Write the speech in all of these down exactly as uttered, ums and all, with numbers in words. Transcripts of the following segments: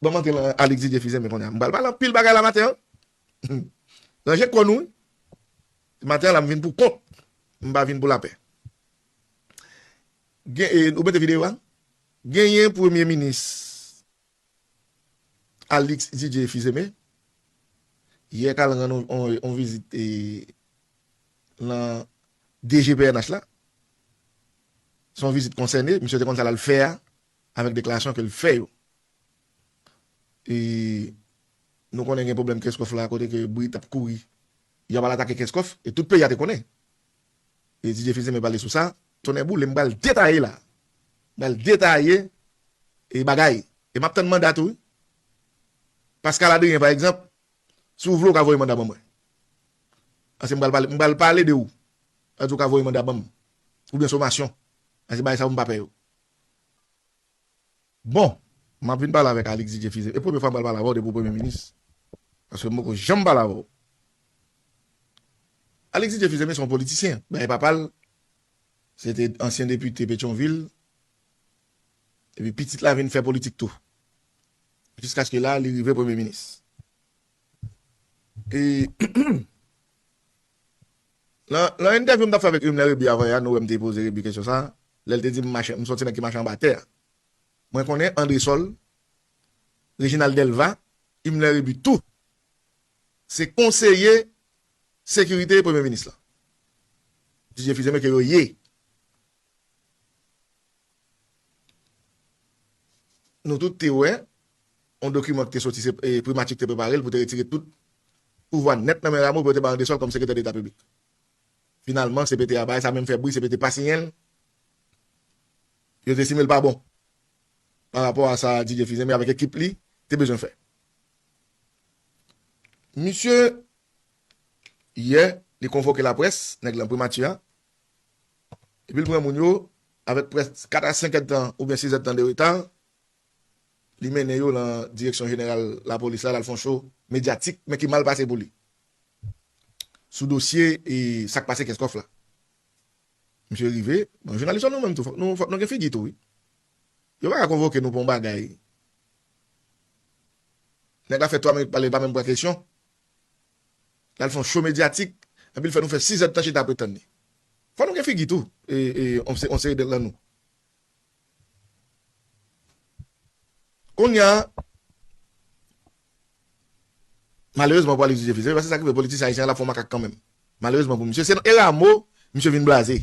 Bon, m antre nan Alix Didier Fils-Aimé kounye a. M pral pale anpil bagay la maten an. Ranje kò nou, wi. Maten an la, m vin pou kont. M pa vin pou lapè. Gen, e, ou mete videyo a? Genyen premye minis Alix Didier Fils-Aimé, yè k al rann on, on, on vizit e, nan D G P N H la. Se yon vizit konsène, misye te konn sa l al fè a, avèk deklarasyon ke l fè yo. E nou konnen gen pwoblèm Kenskòf la, kote ke bri t ap kouri. Y ap al atake Kenskòf, e tout peyi a te konnen. E Didier Fils-Aimé pale sou sa, tonnè boule, m pral detaye la. M pral detaye e bagay. E m ap tann manda tou, wi. Pascal Adrien, pa egzanp, si w vle, w ka voye manda ban mwen. Paske m pral pale, m pral pale de ou. Sa di w ka voye manda ban m. Oubyen somasyon. Paske bagay sa yo m pa pè yo. Bon, m ap vin pale avèk Alix Didier Fils-Aimé. E premye fwa m pral pale avè w depi w premye minis. Paske m poko janm pale avè w. Alix Didier Fils-Aimé se yon politisyen. Bagay papa l, se te ansyen depite Petyonvil. Epi pitit la vin fè politik tou. Jiskaske la, li rive premye minis. E nan, nan entèvyou m t ap fè avèk Imler Rébu avan yè a, nou wè m te poze Rébu kesyon sa, lè l te di m mache, m sòti nèg ki mache anba tè a. Mwen konnen André Sol, Reginald Delva, Imler Rébu tou, se konseye sekirite premye minis la. Didier Fils-Aimé ke yo ye. Nou tout te wè yon dokiman ki te soti, se e, primati ki te prepare l pou te retire tout pouvwa nèt nan men Rameau pou yo te bay André Sol kòm sekretè deta piblik. Finalman, C P T a bay sa menm fè bri, C P T pa siyen l. Yo te estime l pa bon. Pa rapò a sa Didier Fils-Aimé avèk ekip li te bezwen fè. Misye, yè, li konvoke laprès, nèg lan primati a. Epi l pran moun yo, avèk prèske kat a senk èdtan oubyen sis èdtan de reta, li mennen yo nan direksyon jeneral lapolis la, l al fè yon cho medyatik, men ki mal pase pou li. Sou dosye e sa k pase Kenskòf la. Misye rive, bon, jounalis yo nou menm tou, fòk nou, fòk nou gen figi tou, wi. Yo pa ka konvoke nou pou yon bagay. Nèg la fè twa minit pale, li pa menm pran kesyon. L al fè yon cho medyatik, epi l fè nou fè sis èdtan chita ap ret tann li. Fò nou gen figi tou, e, e, on se-, on seri de nan nou. Kounye a, malerezman pou Alix Didier Fils-Aimé, paske sa k rive politisyen ayisyen an, l ap fè yon makak kanmenm. Malerezman pou misye, se nan e Rameau, misye vin blaze.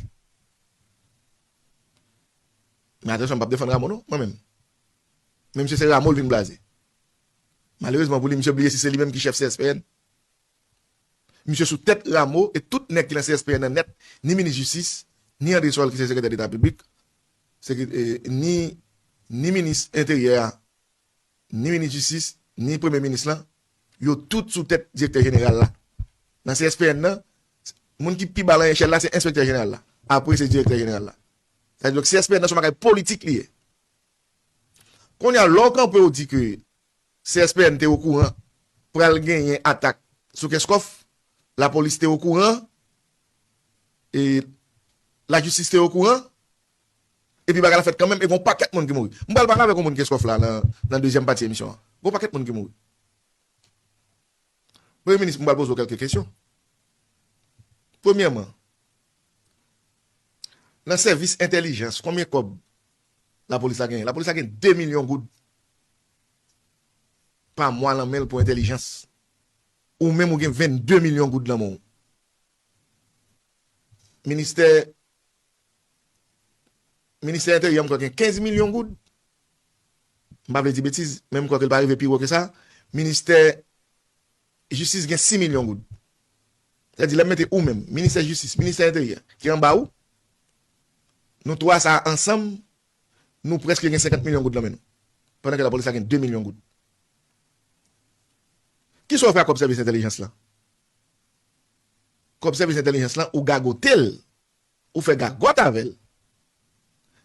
Men atansyon, m p ap defann Rameau non, mwen menm. Men misye se Rameau l vin blaze. Malerezman pou li, misye bliye si se li menm ki chèf C S P N. Misye sou tèt Rameau e tout nèg ki nan C S P N nan nèt, ni minis jistis, ni André Sol ki se sekretè deta piblik, se ki, e, ni, ni minis enteryè a, ni minis jistis, ni premye minis lan, yo tout sou tèt direktè jeneral la. Nan C S P N nan, moun ki pi ba nan echèl la, se enspektè jeneral la. Apre, se direktè jeneral la. Sa vle di, donk, C S P N nan se yon bagay politik li ye. Kounye a, lè w kanpe, w di ke C S P N te okouran pral genyen atak sou Kenskòf, lapolis te okouran, e lajistis te okouran, epi bagay la fèt kanmenm, e gon pakèt moun ki mouri. M pral pale avèk yon moun Kenskòf la nan, nan dezyèm pati emisyon an. Gon pakèt moun ki mouri. Premye minis, m pral poze w kèlke kesyon. Premyèman, nan sèvis entèlijans, konbyen kòb lapolis la genyen? Lapolis la gen de milyon goud pa mwa nan men l pou entèlijans. Ou menm ou gen vennde milyon goud nan men w. Ministè, ministè enteryè, m kwè gen kenz milyon goud. M pa vle di betiz, men m kwè ke l pa rive pi wo ke sa. Ministè jistis gen sis milyon goud. Sa di, lè m mete ou menm, ministè jistis, ministè enteryè, ki anba ou, nou twa sa a ansanm, nou prèske gen senkant milyon goud nan men nou. Pandan ke lapolis la gen de milyon goud. Kisa w fè ak kòb sèvis entèlijans lan? Kòb sèvis entèlijans lan, ou gagote l, ou fè gagòt avè l.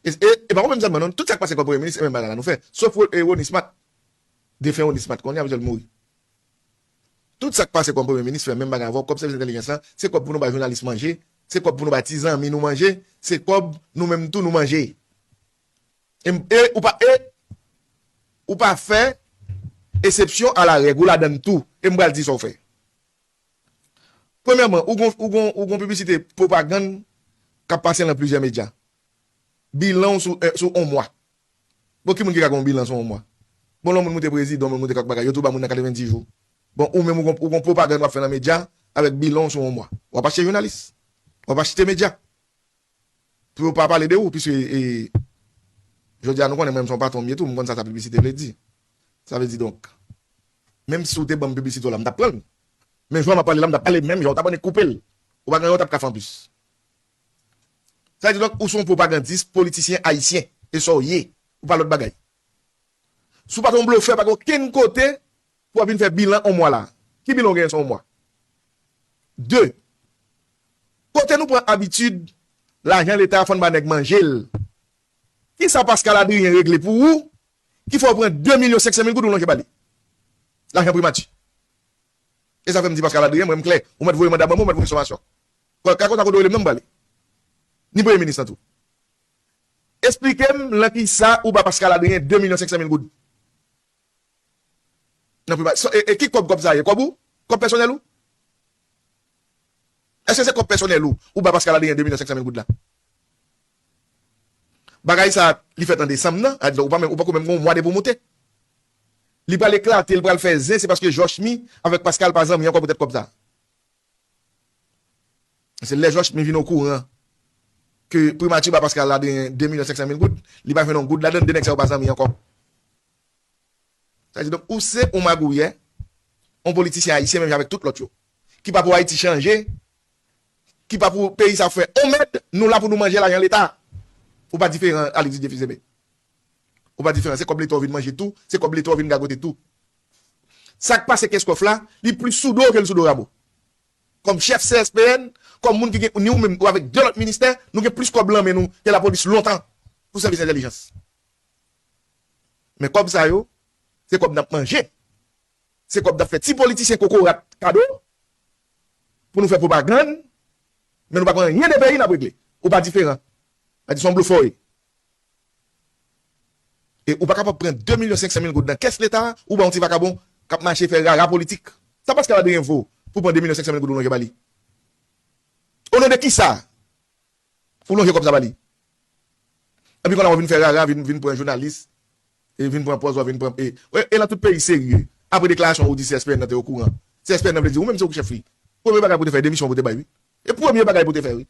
E, e, e pa ou menm sèlman, non, tout sa k pase kòm premye minis, se menm bagay la nou fè. Sof Ro-, e, Rony Smat, defen Rony Smat, kounye a misye mouri. Tout sa k pase kòm premye minis fè menm bagay avè w, kòb sèvis entèlijans lan, se kòb pou nou bay jounalis manje, se kòb pou nou bay ti zanmi nou manje, se kòb nou menm tou nou manje. E, e ou pa, e ou pa fè Eksepsyon a la règ, ou ladann tou. E m pral di sa w fè. Premyèman, ou gon, ou gon, ou gon piblisite pwopagann k ap pase nan plizyè medya. Bilan w sou, eh, sou yon mwa. Bon, ki moun ki ka gen yon bilan sou yon mwa? Bon, lè yon moun moute prezidan, yon moun moute kèk bagay, yo tou ba moun nan katrevenndis jou. Bon, ou menm ou gon, ou gon pwopagann w ap fè nan medya avèk bilan w sou yon mwa. W ap achte jounalis. W ap achte medya. Pou yo pa pale de ou, piske, e, jodi a nou konnen mwen menm se yon patwon m ye tou, m konn sa sa piblisite vle di. Sa vle di donk, menm si w te ban m piblisite w la, m t ap pran l. Men jan w ap pale la, m t ap pale menm jan, w t ap annik koupe l. Ou pa gen anyen w t ap ka fè anplis. Sa vle di donk, ou se yon pwopagandis, politisyen ayisyen, e sa w ye. Ou pa lòt bagay. Si w pa t yon blofè, pa gen okenn kote pou w ap vin fè bilan yon mwa la. Ki bilan w genyen sou yon mwa? De, kote nou pran abitid, lajan leta a fò n ba nèg manje l. Kisa Pascal Adrien regle pou ou ki fè w pran de milyon senk san mil goud ou lonje ba li? Lajan primati. E sa fè m di Pascal Adrien, mwen m klè, ou mèt voye manda ban mwen, ou mèt voye somasyon. Ka konsa kote w rele m nan m prale. Ni premye minis lan tou. Esplike m nan kisa ou ba Pascal Adrien de milyon senk san mil goud. Nan primati. E, e ki kòb, kòb sa ye? Kòb ou? Kòb pèsonèl ou? Èske se kòb pèsonèl ou, ou ba Pascal Adrien de milyon senk san mil goud la? Bagay sa, li fèt an desanm nan, a di ou pa menm, ou pako menm gen yon mwa depi w moute. Li pral eklate, li pral fè zen, se paske Jochmy avèk Pascal pa zanmi ankò poutèt kòb sa. Se lè Jochmy vin okouran ke primati ba Pascal Adrien de milyon senk san mil goud, li pa jwenn yon goud ladann, de nèg sa yo pa zanmi ankò. Sa vle di donk, ou se yon magouyè, yon politisyen ayisyen menm jan avèk tout lòt yo. Ki pa pou Ayiti chanje, ki pa pou peyi sa fè yon mèd, nou la pou nou manje lajan leta. Ou pa diferan a Alexis Dieuphis Aimé. Ou pa diferan, se kòb leta w vin manje tou, se kòb leta w vin gagote tou. Sa k pase Kenskòf la, li plis sou do w ke l sou do Rameau. Kòm chèf C S P N, kòm moun ki gen, ni ou menm, ou avèk de lòt ministè, nou gen plis kòb lan men nou ke lapolis lontan pou sèvis entèlijans. Men kòb sa yo, se kòb n ap manje. Se kòb n ap fè ti politisyen kokorat kado pou nou fè pwopagann, men nou pa konn anyen de peyi n ap regle. Ou pa diferan. Sa di se yon blofè w ye. E ou pa kapab pran de milyon senk san mil goud nan kès leta a, ou ba yon ti vakabon k ap mache fè rara politik. Sa Pascal Adrien vo pou pran de milyon senk san mil goud ou lonje ba li? O non de kisa? Ou lonje kòb sa ba li. Epi kounye a w vin fè rara, vin, vin pran jounalis, e vin pran pòz, w vin pran, e, e, e nan tout peyi serye. Apre deklarasyon ou di C S P N nan te okouran. C S P N nan vle di ou menm se ou ki chèf li. Premye bagay pou te fè, demisyon pou te bay, wi. E premye bagay pou te fè, wi.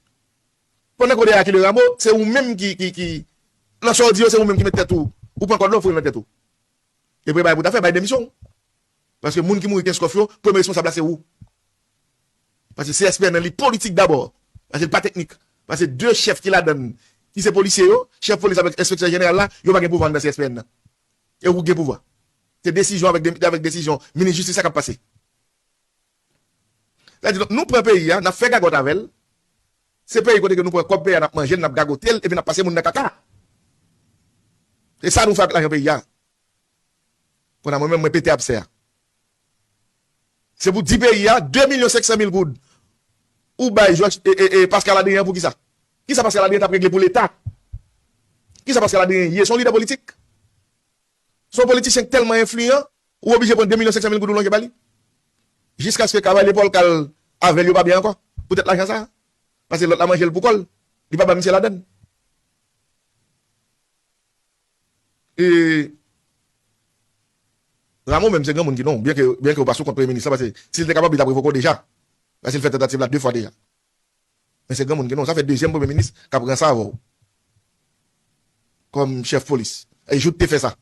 Pandan ke w dèyè Achille Rameau, se ou menm ki, ki, ki, nan sa w di yo, se ou menm ki met tèt ou, ou pran kòd la, ou foure l nan tèt ou. E premye bagay pou ta fè, bay demisyon w. Paske moun ki mouri Kenskòf yo, premye responsab la se ou. Paske C S P N nan li politik dabò. Paske l pa teknik. Paske de chèf ki ladann, ki se polisye yo, chèf polis avèk enspektè jeneral la, yo pa gen pouvwa anndan C S P N nan. E ou gen pouvwa. Se desizyon avèk, avèk desizyon minis jistis sa k ap pase. Sa di, donk, nou pran peyi a, n ap fè gagòt avè l. Se peyi kote ke nou pran kòb peyi a, n ap manje l, n ap gagote l, epi n ap pase moun nan kaka. Se sa nou fè ak lajan peyi a. Kounye a mwen menm, mwen pete absè a. Se pou di peyi a, de milyon senk san mil goud ou bay Jòj, e, e, e, Pascal Adrien pou kisa? Kisa Pascal Adrien t ap regle pou leta? Kisa Pascal Adrien ye? Se yon lidè politik? Se yon politisyen k tèlman enfliyan, ou oblije pran de milyon senk san mil goud ou lonje ba li? Jiskaske Cavaillé Paul k al avè l yo pa byen ankò. Poutèt lajan sa a. Paske lòt la manje l pou kò l. Li pa ba misye ladann. E Rameau menm se granmoun ki non, byen ke, byen ke ou pa sou kont premye minis la, paske si l te kapab, li t ap revoke w deja. Paske l fè tantativ la de fwa deja. Men se granmoun ki non, sa fè dezyèm premye minis k ap ranse avè w. Kòm chèf polis. E Jouthe te fè sa.